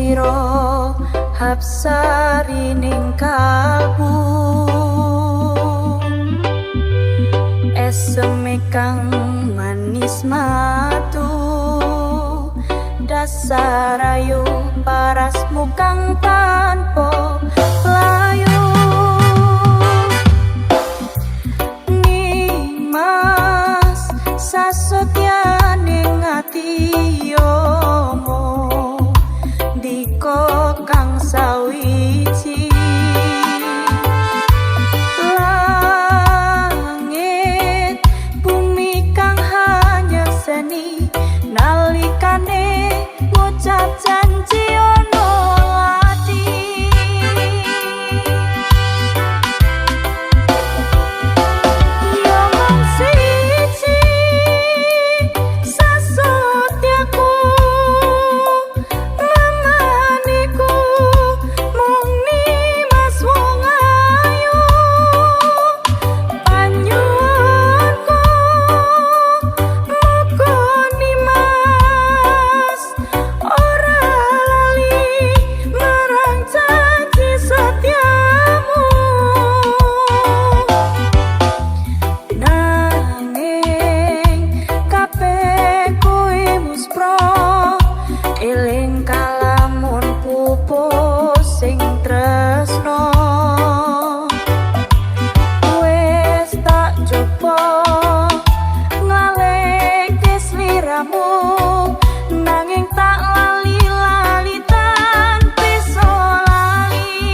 sira hapsari ning kalbu, eseme kang manis matu, dasar ayu parasmu kang tanpa layu. Nimas sasetyane ati yomo dika kang sawiji, langit bumi kang hanya seni nalikane ngucap janji ono ati. Yo mung siji sasutyaku, mamaniku mung nimas wong ayu, panyuwunku muga nimas ora lali marang janji setiamu. Nanging kabeh kuwi muspro, eling kalamun pupus sing tresno. Wis tak coba nglaleke sliramu, nanging tak lali-lali tan bisa lali.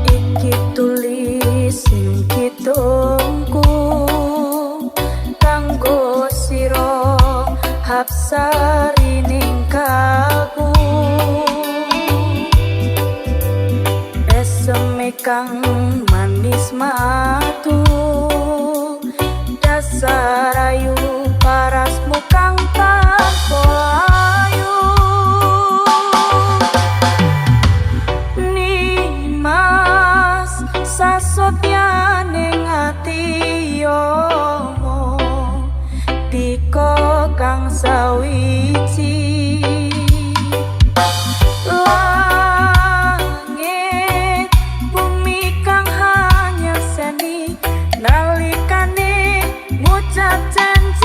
Iki tulis sing kitungku kanggo sira hapsari ning kalbu, eseme kang manis matu, dasar ayu parasmu kang tanpa ayu. Nimas sasetyane ati yomo dika kang sawiji, langit bumi kang hanya seni nalikane ngucap janji.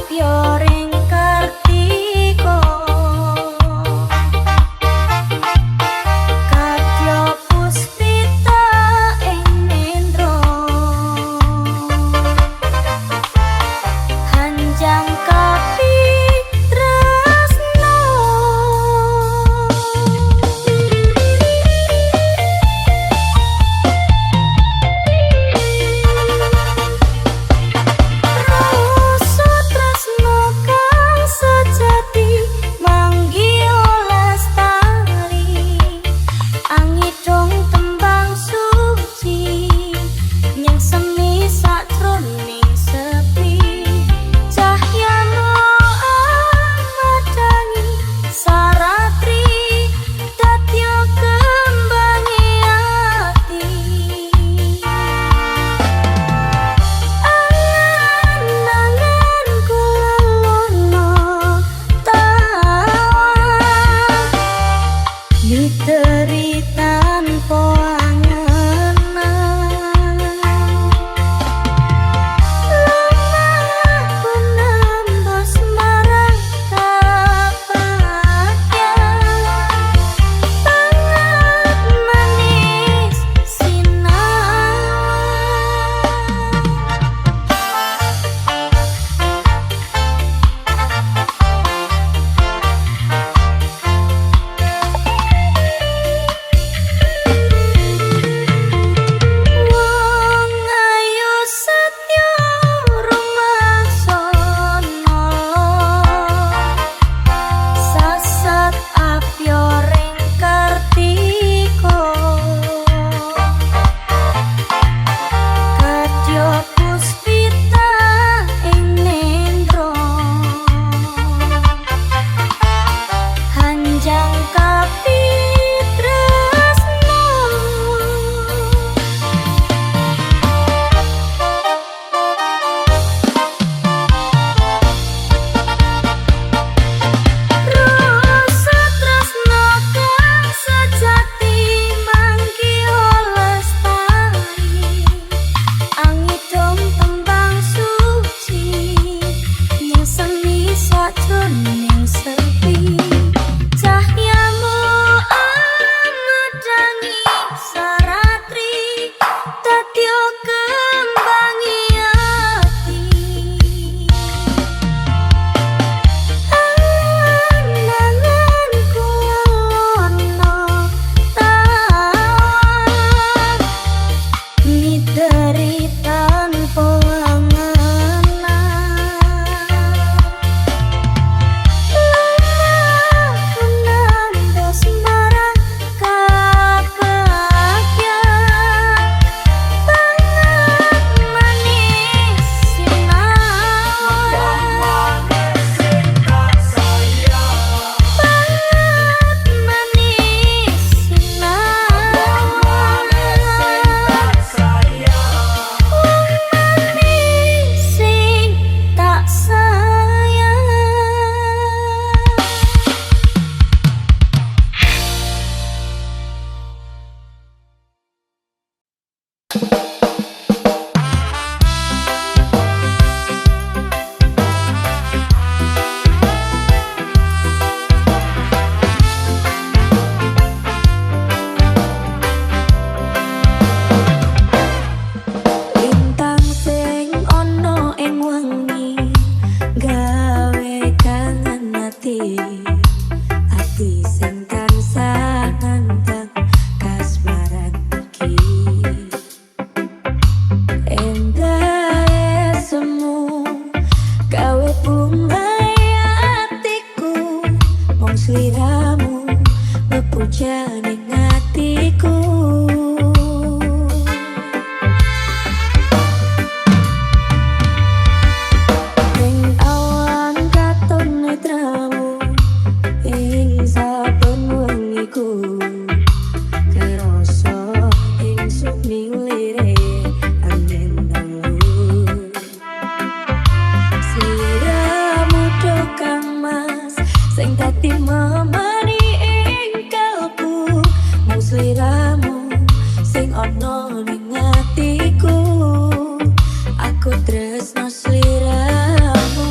Apyoring Kartika Kadya puspita ing nendra Hanjang kapi tresno. Rasa tresno kang sejati manggih lestari angidung tembang suci nyeng semi sakjroning sepi cahyamu amedangi saratri dadya kembange ati. Angan-angan kula tawang miteri tanpa angenan lemahku nembus marang kapakyan banget manis sinawang. Wong ayu setya rumangsa sasat apyoring Kartika Kadya puspita ing nendra Hanjang kapi tresno. Rasa tresno kang sejati manggih lestari angidung tembang suci nyeng semi sakjroning sepi cahyamu amedangi saratri dadya kembange ati. Angan-angan kula tawang miteri tanpa angenan lemahku nembus marang kapakyan banget manis sinawang banget manis sinawang wong manis sing tak sayang. Lintang sing ana ing wengi gawe kangen ati, ati sing tansah nandang kasmaran iki. Endahe semu gawe bunga atiku, mung sliramu bebujane atiku. Ing awan katon netramu ing saben wengiku kerasa ing sumilire angin dalu. Sliramu do kang mas sing dadi memani ing kalbu, mung sliramu sing ana ning atiku. Aku tresno sliramu.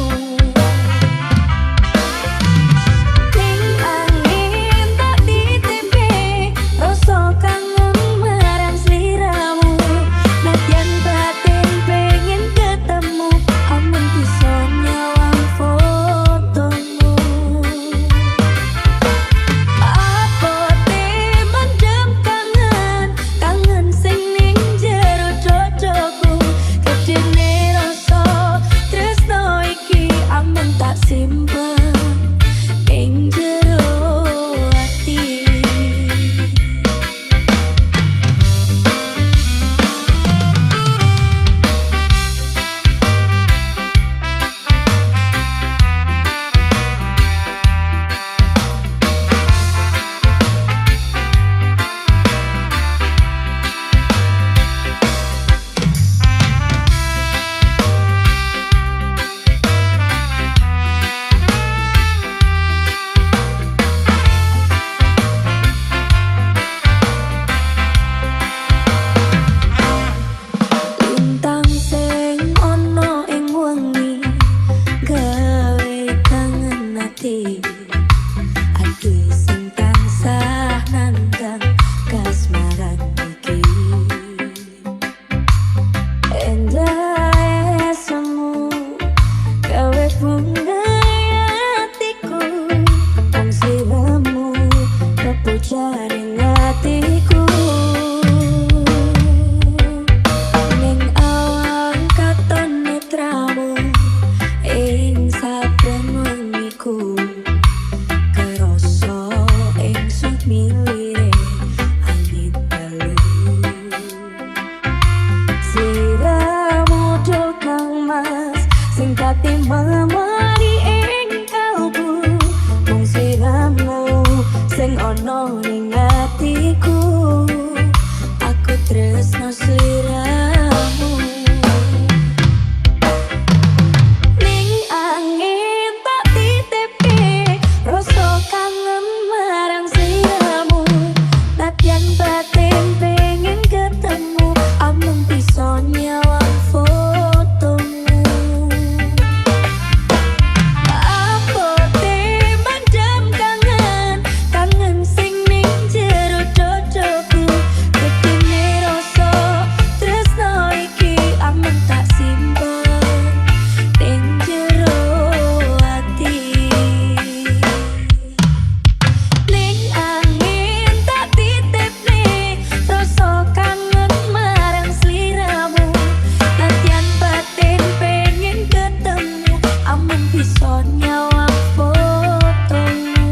iso nyawang fotomu.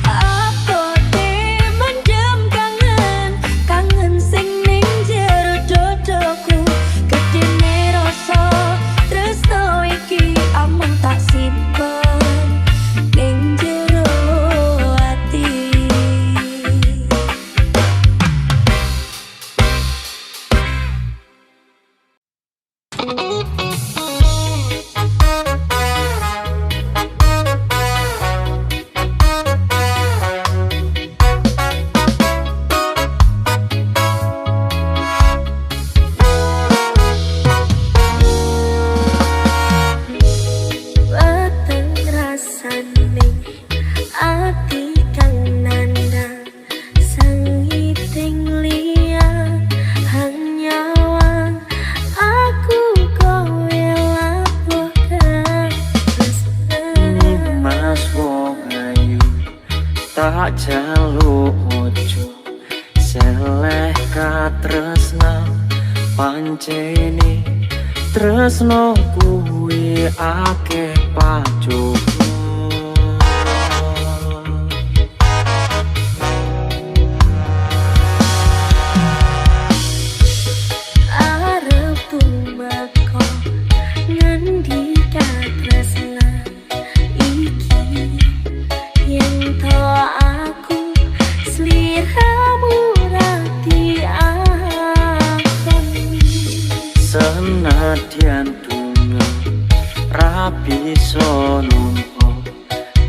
Abote mendem kangen, kangen sing ning jero dodoku. Gedene rasa tresno iki amung tak simpen ning jero ati. Weteng rasane ati kang nandhang sangiting liya hang nyawang aku kowe labuh katresnan. Mas wong ayu tak jaluk ojo seleh katresnan, pancene tresno kuwi akeh pacoba. Arep tumeka ngendi katresnan iki yen to aku sliramu ra diakoni. Senadyan dungo ra bisa nampa,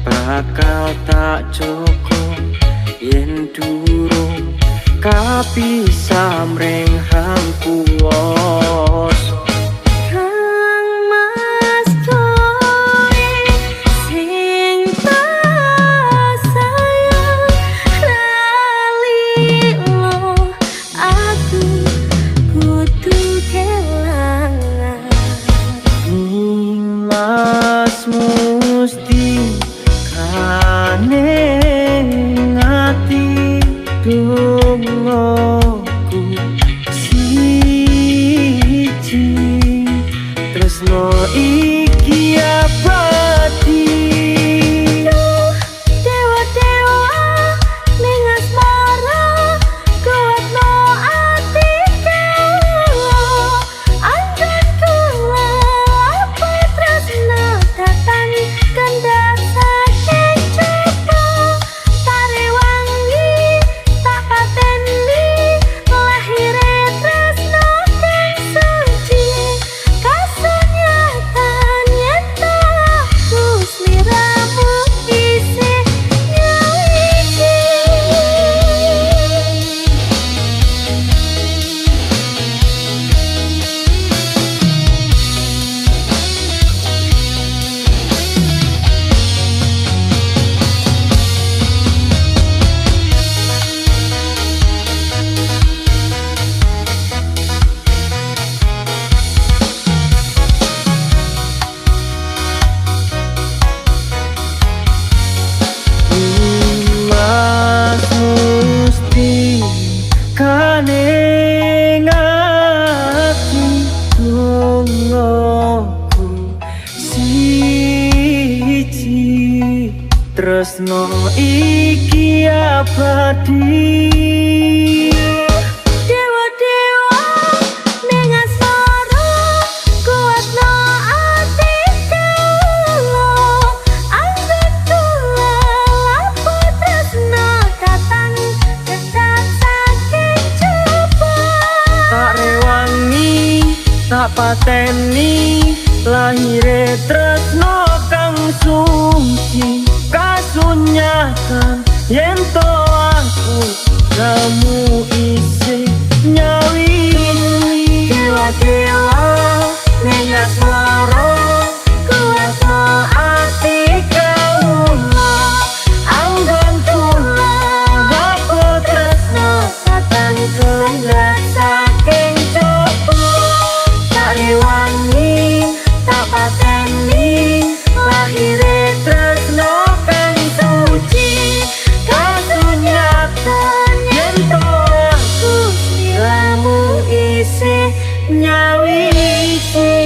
bakal tak cukup yen durung kabisa mring hang kuwasa. Kang Mas kowe sing tak sayang lali lo aku kudu kelangan. Mas musti kaning ati dongoku siji, tresno iki abadi. Duh dewa-dewa ning asmara kuatno ati kawula anggon kula apa tresno datang kendhak saking coba tarewangi tak pateni lahire tresno kang suci kasunyatan yen to aku sliramu isih nyawiji. Mas musti kaning ati dongoku siji, tresno iki abadi. Dewa-dewa ning asmara kuatno ati kawula anggon kula labuh tresno datang kendhak saking coba. Tak rewangi tak pateni lahire tresno kang suci, kasunyatan yen to aku kamu isih nyawiji. Dewa-dewa ning asmara Kuatno ati kawula anggon kula labuh tresno datang kendhak saking coba. Tak rewangi tak pateni lahire tresno kang suci, kasunyatan yen to aku sliramu isih nyawiji.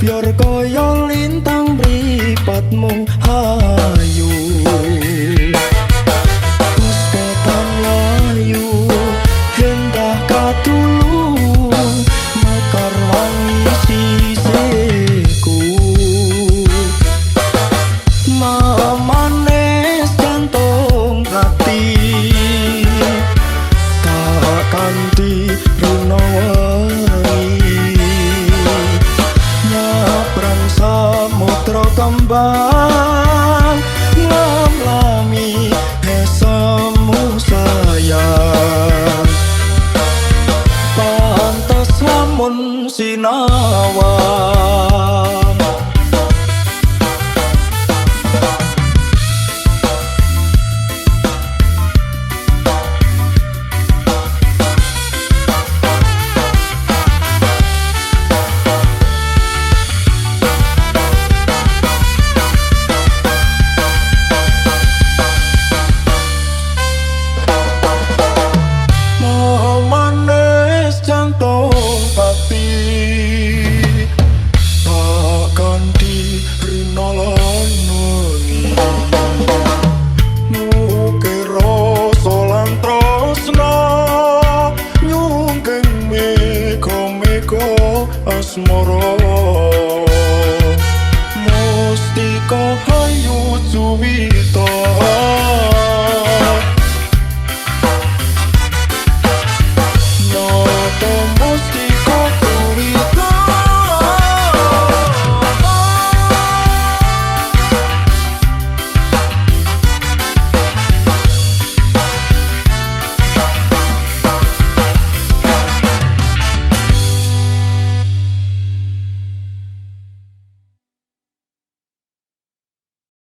Gebyur kaya lintang mripatmu hayu. Puspa tan layu, endah katulu, mekar wangi sisihku. Memanis jantung hati, tak kanthi rina wengi. Nyabrang samudra kembang, ngamlami esemu sayang. Pantes lamun sinawang. Memanis jantung hati, tak ganti rina lan wengi. Ngukir rasa lan tresna, nyungking mega-mega asmara.